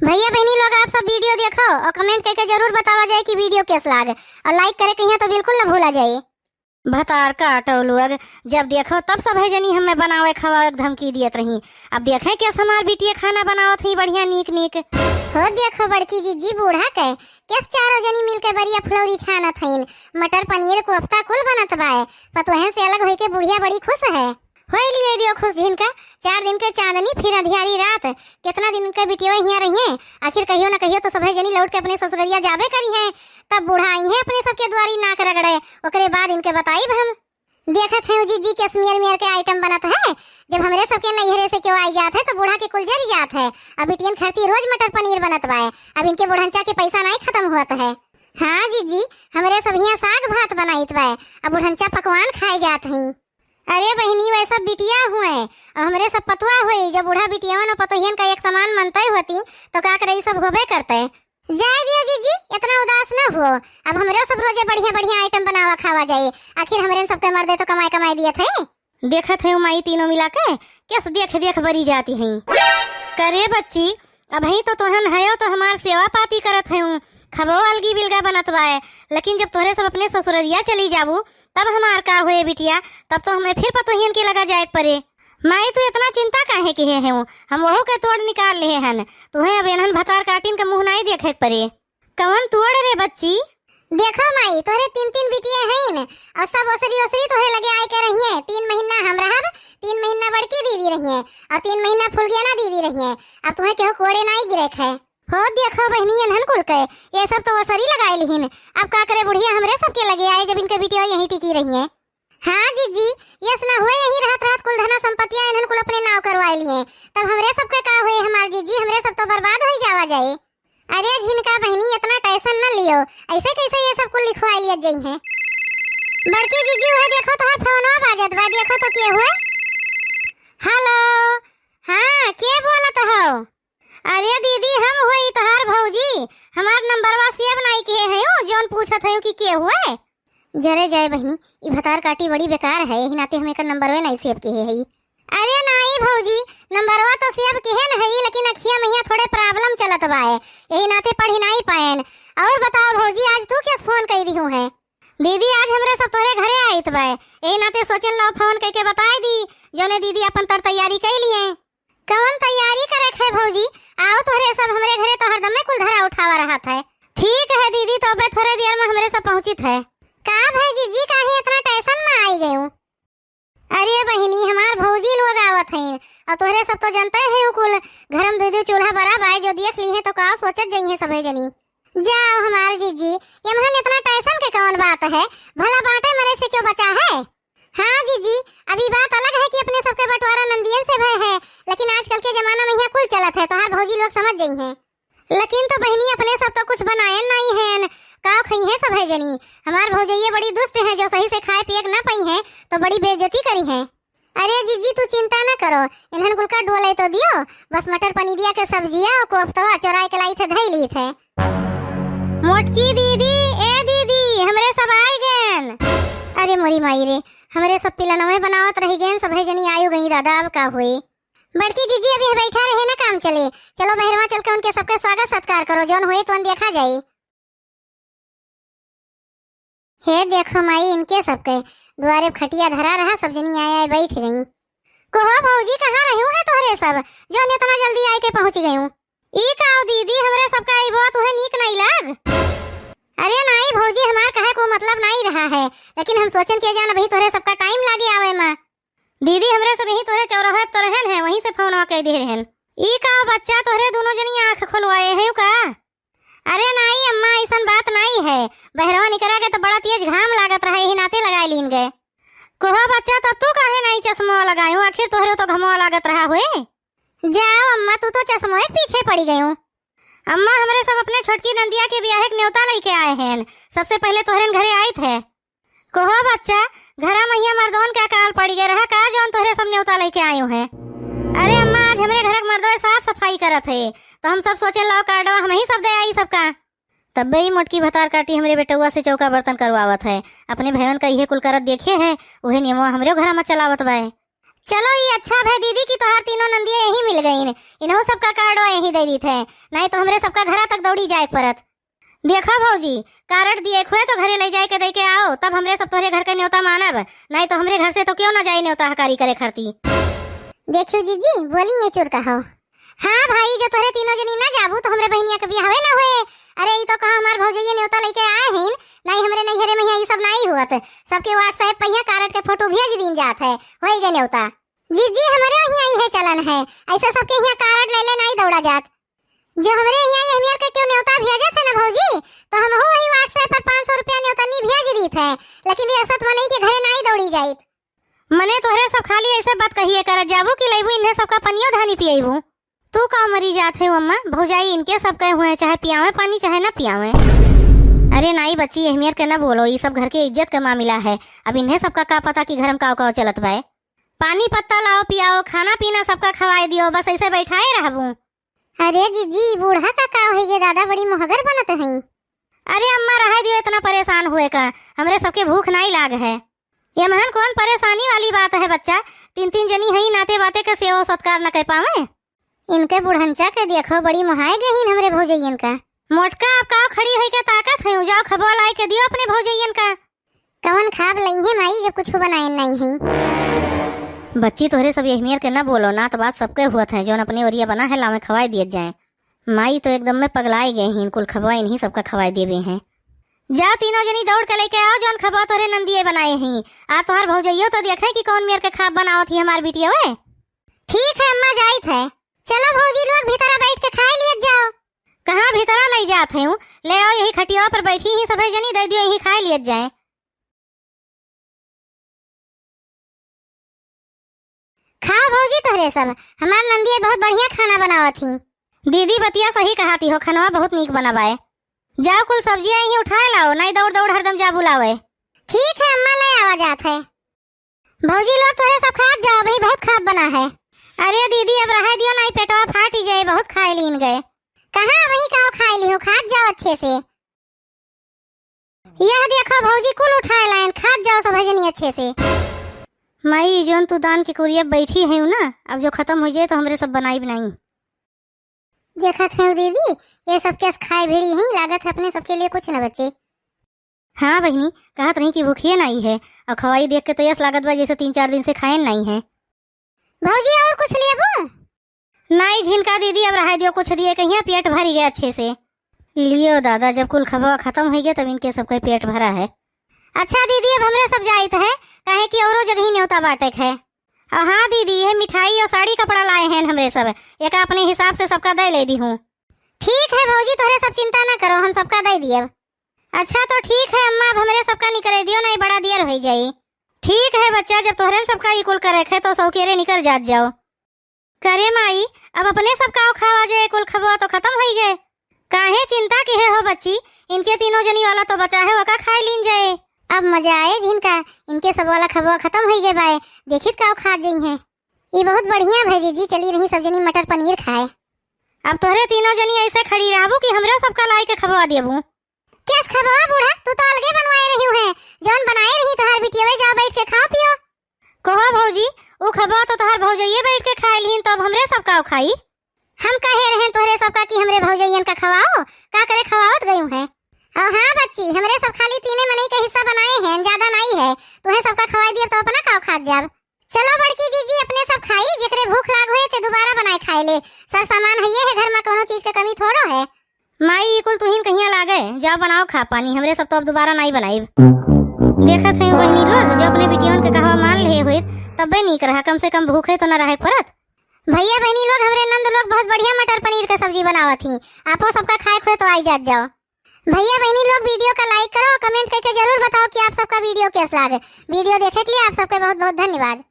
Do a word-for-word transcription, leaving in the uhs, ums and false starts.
भइया बहिनी लोग, आप सब video देखो और comment कइके जरूर बतावा जाए कि video कैस लाग, और like करे कहिया तो बिल्कुल न भूला जाए। भतार काटो लोग, जब देखो तब सभे जनी हमें बनावे खवावे के धमकी दियत रही। अब देखे कैस हमार बिटिया खाना बनावत ही बढ़िया नीक नीक। हो देखो बड़की जिज्जी बूढ़ा के, कैस चारों जनी मिलके बरिया फुलौरी छानत हईन, मटर पनीर कोफ्ता कुल बनत बाए। पतोहन से अलग होइके बुढ़िया बड़ी खुश है। होई लिए दियो खुश जिनका, चार दिन के चांदनी फिर अंधियारी रात। कितना दिन के बिटियो हियां रहिए, आखिर कहियो न कहियो तो सभे जनी लौट के अपने ससुररिया जाबे करिहैं। तब बूढ़ा अइहैं अपने सबके दुआरी नाक रगड़े, ओकरे बाद इनके बताइब हम। देखत हैं जिज्जी कैस मेर मेर के item बनत है। जब हमरे सबके नैहरे से केहू आई जात है तो बूढ़ा के कुल जरी जात है। अब बिटियन खरती रोज मटर पनीर बनत बाए। अब इनके बुढ़ंचा के पैसा नाई खतम होत है। हाँ जिज्जी, हमरे सब हियां साग भात बनाइत बाए, अब बुढ़ंचा पकवान खाए जात हई। अरे बहिनी, वै सब बिटिया हुए, अब हमरे सब पतुआ हुई। जब बूढ़ा बिटियावन और पतोहियन का एक समान मनते होती तो का करे, ई सब होबे करते। जाए दियो जिज्जी, इतना उदास न हुओ। अब हमरे सब रोजे बढ़िया बढ़िया item बनावा खावा जाए। आखिर हमरे सबके मर्दे तो कमाए कमाए दिए थे। देखत है माई तीनों मिला के कैस देख देख बरी जाती हैं। करे बच्ची, अबहीं तो तोहन हयो तो हमार सेवा पाती करत हयूँ, खबो अलगी बिलगा बनत बाए, लेकिन जब तोहरे सब अपने ससुररिया चली जाबू तब हमार का होए बिटिया, तब तो हमें फिर पतोहियन के लगा जाए परे। माई तू इतना चिंता काहे किहे हयूँ, हम वहू के तोड़ निकाल लेहे हन, तुहे अब एनहन भतार काटिन के मुँह नाई देखे परे। कवन तोड़ रे बच्ची? देखो माई, तोहरे तीन तीन बिटिये हईन, और सब ओसरी ओसरी तोहरे लगे आए के रहिए। तीन महीना हम रहब, तीन महीना बड़की दीदी रहिए, और तीन महीना फुलगेना दीदी रहिए। अब तुहे केहू कोड़े नाई गिरे खे। हो देखो बहिनी, एनहन कुल के, ये सब तो ओसरी लगाए लिहिन। अब का करे बुढ़िया, हमरे सबके लगे आए, जब इनके बिटिया यहीं टिकी रहिए। हाँ जिज्जी, यस ना हुए, यहीं रहत रहत कुल धना संपत्तियां एनहन कुल अपने नाव करवाए लिए, तब हमरे सबके का हुए हमार जिज्जी, हमरे सब तो बर्बाद होई जावा जाए। अरे झिनका बहिनी, इतना tension न लियो, ऐसे कैसे ये सब कुल लिखवाए लिया जइहैं। बड़की जिज्जी, वह देखो तोहर फोनवा बाजत बा, देखो तो के हुए। Hello, हाँ, के बोलत हो? अरे दीदी, हम हुई तोहार भौजी, हमार नंबरवा save नाई किहे हयो, जौन पूछत हयो कि के हुए। जरे जाए बहिनी, ई भतार काटी बड़ी बेकार है, यही नाते हम एकर नंबरवे नाई save किहे हई। अरे नाई भौजी, नंबरवा तो save किहे न हई, लेकिन अखिया महिया थोड़े problem चलत बाए, यही नाते पढ़ी नाई पाएन। और बताओ भौजी, आज तू कैस फोन कई दिहू है? दीदी, आज हमरे सब तोहरे घरे आइत बाए, यही नाते सोचन लाओ फोन कइके बताई दी, जौने दीदी अपन तर तैयारी कई लिए। कवन तैयारी करे है भौजी? आओ तोहरे सब हमरे घरे तो हरदमे कुल धरा उठावा रहत है। ठीक है दीदी, तो अबे थोड़े देर में हमरे सब पहुँचित है। का भाई जिज्जी, काहे इतना tension में आई गयू? अरे बहिनी, हमार भौजी लोग आवत हैं, और तोहरे सब तो जनते हैं कुल, घर में दू दू चूल्हा बरा बाय, जो देख ली हैं तो का सोचत जइहैं सभे जनी। जाओ हमार जिज्जी, यमहन इतना tension के कौन बात है, भला बाटे मरे से क्यों बचा है? हाँ जीजी, अब ई बात अलग है कि अपने सबके बंटवारा नंदियन से भय है, लेकिन आजकल के जमाना में यहाँ कुल चलत है, तोहार भौजी लोग समझ जइहैं। लेकिन तो बहिनी, अपने सब तो कुछ बनायन नाई हैं, का खइहैं सब है जनी। हमार भौजइये बड़ी दुष्ट हैं, जो सही से खाए पिए के ना पइहैं तो बड़ी बेइज्जती करिहैं। अरे जीजी, तू चिंता ना करो, इन्हन कुल का डोले तो दियो, बस मटर पनीरिया के सब्जिया और कोफ्तवा चोराए के लाई थे, धई ली थे। मोटकी दीदी, ए दीदी, हमरे सब आइ गएन। अरे मोरी माई रे, हमरे सब पिलनवे बनावत रहि गएन, सभे जनी आयु गई दादा, अब का होई? बड़की जीजी अभी बैठा रहे ना, काम चले। चलो बहरवा चल के उनके सबके स्वागत सत्कार करो, जौन होए तौन देखा जाई। हे देखो माई, इनके सबके दुआरे खटिया धरा रहा, सब जनी आए आए बैठ गई। कोहो भौजी, कहाँ रहू है तोहरे सब, जौन इतना जल्दी आए के पहुँच गयू? ई का हो दीदी, हमरे सबका अइबो तुहे नीक नाई लाग? अरे नाई भौजी, हमार कहे को मतलब नाई रहा है, लेकिन हम सोचन के जान अभी तोहरे सबका time लागे आवे में। दीदी, हमरे सब यहीं तोहरे चौराहे पे तो रहन है, वहीं से फोनवा कइ दे रहन। ई का बच्चा, तोहरे दोनों जनी आँख खोलवाए हैं का? अरे नाई अम्मा, अइसन बात नाई है, बहरवा निकरा के तो बड़ा तेज घाम लागत रहा, यही नाते लगाए लीन गए। कोहो बच्चा, तब तू काहे नाई चश्मा लगायो, आखिर तोहरे तो घमवा लागत रहा हुए। जाओ अम्मा, तू तो चश्मोए के पीछे पड़ी गयू। अम्मा, हमरे सब अपने छोटकी नंदिया के बियाहे के न्योता लइके आए हैं, सबसे पहले तोहरेन घरे आइत है। कोहो बच्चा, घरा महिया मर्दोन के अकाल पड़ी गए रहा का, जौन तोहरे सब न्योता लइके आयो हैं? अरे अम्मा, आज हमरे घर के मर्दों साफ सफाई करत है, तो हम सब सोचे लाओ कार्डवा हम ही सब दे आई सबका। तब्बे ही मोटकी भतार काटी हमरे बेटउआ से चौका बर्तन करवावत है। अपने भयवन का इहे कुल करत देखे है, उहे नियमवा हमरे घरा में चलावत बाए। चलो, ई अच्छा भय दीदी कि तोहार तीनों नंदिया यहीं मिल गईन। इन्हों सबका कार्डवा यहीं दे दीत है, नाहीं तो हमरे सबका घरा तक दौड़ी जाए के परत। देखा भौजी, कार्ड दिए हुए तो घरे ले जाए के दे के आओ, तब हमरे सब तोहरे घर के न्योता मानब, नाहीं तो हमरे घर से तो क्यों ना जाए न्योता हकारी करे खरती। देखियो जीजी, बोली ये चोर का हो। हाँ भाई, जो तोहरे तीनों जनी ना जाबू तो हमरे बहनिया के बियाहवे ना होए। अरे, ई तो कहा हमार भौजइये न्योता लेके आए हैं, नाहीं हमरे नैहरे में यहाँ ई सब नाहीं हुअत। सबके WhatsApp पे यहाँ कार्ड के फोटो भेज दीन जात है, होई गए न्योता। जीजी, हमरे यहाँ इहे चलन है, ऐसा सबके यहाँ कार्ड ले ले नाहीं दौड़ा जात। जो हमरे यहाँ ये हमियर के क्यों न्योता भेजत है ना भौजी, तो हमहू वही WhatsApp पर पाँच सौ रुपया न्योता नी भेज दीत है, लेकिन ये असत मनई के घरे नाहीं दौड़ी जाइत। मने तोहरे सब खाली ऐसे बात कहिए करत जाबू कि लइबू इन्हें सबका पनियो धानी पियबू। तू का मरी जात है अम्मा, भौजाई इनके सब कहे हुए, चाहे पियावे पानी चाहे ना पियावे। अरे नाई बच्ची, एहमियर के ना बोलो, ई सब घर के इज्जत का मामला है। अब इन्हें सबका का पता कि घर में काव काव चलत बाय। पानी पत्ता लाओ पियाओ, खाना पीना सबका खवाए दियो, बस ऐसे बैठाए रहबू। अरे जीजी, बूढ़ा का का होई गे दादा, बड़ी मोहगर बनत हई। अरे अम्मा, रहे दियो, इतना परेशान हुए का, हमरे सबके भूख नाई लाग है। ये महन कौन परेशानी वाली बात है बच्चा, तीन तीन जनी हई, नाते बाते के सेवा सत्कार न कर पावे। इनके बुढ़ंचा के देखो, बड़ी मोहाए गहीन हमरे भौजैयन का। मोटका, अब काव खड़ी होई के ताकत है, जाओ खबवा लाई के दियो अपने भौजैयन का। कवन खाब लई है माई, जब कुछ बनाए नहीं है। बच्ची, तोहरे सब एहमियर के न बोलो, नात बात सबके हुअत है, जौन अपने ओरिया बना है, लावे खवाए दियत जाए। माई तो एकदम में पगलाए गए हैं, कुल खबवा इन्हीं सबका खवाए देवे हैं। जाओ तीनों जनी दौड़ के लेके आओ, जौन खबवा तोहरे नंदिये बनाए हैं। आ तोहर भौजइयो तो देखे कि कौन मेर के खाब बनावत ही हमार बिटिया वे। ठीक है अम्मा, जाइत है। चलो भौजी लोग, भीतरा बैठ के खाए लियत जाओ। कहाँ भीतरा लई जात है? ले आओ, यही खटिया पर बैठी ही सभे जनी, दे दियो, यही खाए लियत जाए। खाओ भौजी तोहरे सब, हमार नंदिये बहुत बढ़िया खाना बनावत ही। दीदी बतिया सही कहती हो, खनवा बहुत नीक बना बाए। जाओ कुल सब्जियां यहीं उठाए लाओ, नाई दौड़ दौड़ हरदम जाबू लावे। ठीक है अम्मा, ले आवा जात है। भौजी लोग तोहरे सब खात जाओ, अभी बहुत खाब बना है। अरे दीदी अब रहे दियो, नाई पेटवा फाटी जाए, बहुत खाए लीन गए। कहाँ अबही काव खाए ली हो, खात जाओ अच्छे से। यह देखो भौजी, कुल उठाए लाइन, खात जाओ सब जनी अच्छे से। माई, जौन तू दान के कुरिया बैठी है ना, अब जो खत्म हो जाए तो हमरे सब बनाई बनाई। देखत है दीदी, ये सब कैस खाए भिड़ी हैं, लागत है अपने सबके लिए कुछ न बचे। हाँ बहिनी, कहत रही कि भूखिए नाई है, और खवाई देख के तो यस लागत बा जैसे तीन चार दिन से खाए नाई है। भौजी और कुछ लेबू? नाई झिनका दीदी, अब रहे दियो, कुछ दिए कहिया पेट भरी गए अच्छे से। लियो दादा, जब कुल खबवा खत्म हो गए तब इनके सबके पेट भरा है। अच्छा दीदी, अब हमरे सब जाइत है, काहे कि औरो जगही न्योता बाटे के है। और हाँ दीदी, ये मिठाई और साड़ी कपड़ा लाए हैं हमरे सब, एका अपने हिसाब से सबका दे ले दी हूँ। ठीक है भौजी, तोहरे सब चिंता ना करो, हम सबका दे दियब। अच्छा तो ठीक है अम्मा, अब हमरे सबका निकरे दियो, नहीं बड़ा देर हो जाई। ठीक है बच्चा, जब तोहरे सबका ई कुल करे है तो सौकेरे निकर जात जाओ। करे माई, अब अपने सब काव खावा जे, कुल खबवा तो खत्म होई गए। काहे चिंता किहे हो बच्ची, इनके तीनों जनी वाला तो बचा है, वका खाए लीन जाए। अब मजा आए जिनका, इनके सब वाला खबवा खत्म होई गए बाए, देखित काव खात जई हैं। ई बहुत बढ़िया भई जीजी, चली रही सब जनी मटर पनीर खाए। अब तोहरे तीनों जनी ऐसे खड़ी रहबू कि हमरे सबका लाई के खबवा देबू। कैस खबवा बूढ़ा, तू तो अलगे बनवाए रही है, जौन बनाए रही तोहार बिटिया, जाओ बैठ के खाओ पियो। कहो भौजी, उ खबवा तो तोहार भौजइये बैठ के खाए लिहिन, तो अब हमरे सब काव खाई? हम कहे रहेन तोहरे सबका कि हमरे भौजइयन का खवाओ, का करे खवावत गयू है। और हाँ बच्ची, हमरे सब खाली तीने मनई के हिस्सा बनाए हैं, ज्यादा नाई है, तुहे सबका खवाई दियब तो अपना काव खात जाब। चलो बड़की जीजी, अपने सब खाई, जेकरे भूख लाग होए ते दोबारा बनाए खाए ले। सब सामान हइये है घर में, कोनो चीज के कमी थोड़ो है। माई, ई कुल तुहिन कहिया लागे? जाओ बनाओ खा पानी, हमरे सब तो अब दोबारा नाई बनाइब। देखत है बहिनी लोग, जो अपने बिटियन के कहवा मान ले होइत, तब्बे नीक रहा, कम से कम भूखे तो ना रहे परत। भैया बहिनी लोग, हमरे नंद लोग बहुत बढ़िया मटर पनीर के सब्जी बनावत ही, आपो सबका खाए खोए तो आई जात जाओ। भैया बहिनी लोग, video का like करो, comment करके जरूर बताओ कि आप सबका video कैस लागे। Video देखे के लिए आप सबके बहुत बहुत धन्यवाद।